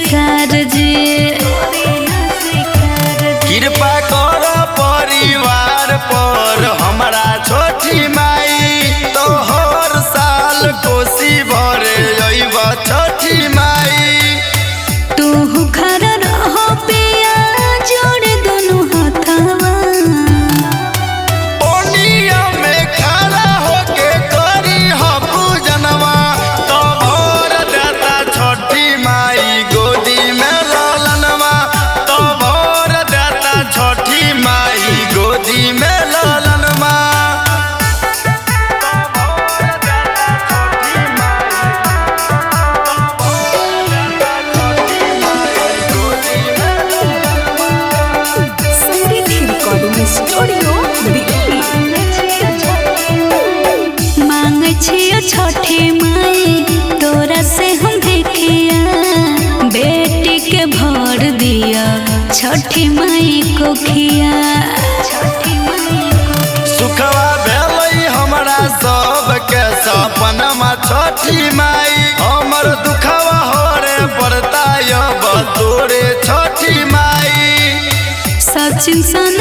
स्वीकार जी। कृपा कर परिवार पर हमरा छठी माई, तो हर साल कोसी भरे अइब छठी माई। तू खड़ा रहो पिया जोड़ दोनों हाथवा, ओनिया में खड़ा होके करी ह पूजनवा, तो भर देता छठी माई गोदी में ललनवा, तो भर देता छठी माई गोदी में ललनवा। समृद्धि रिकॉर्डिंग स्टूडियो दिल्ली। मांगे छियो छठी माई तोरा से हम देखिया, बेटी के भर दिया छठी माई को खिया। छठी माई को सुखवा भेलै हमरा सबके सपनमा छठी माई, हमर दुखवा हरे पड़ता अब तोरे छठी माई। सचिन सन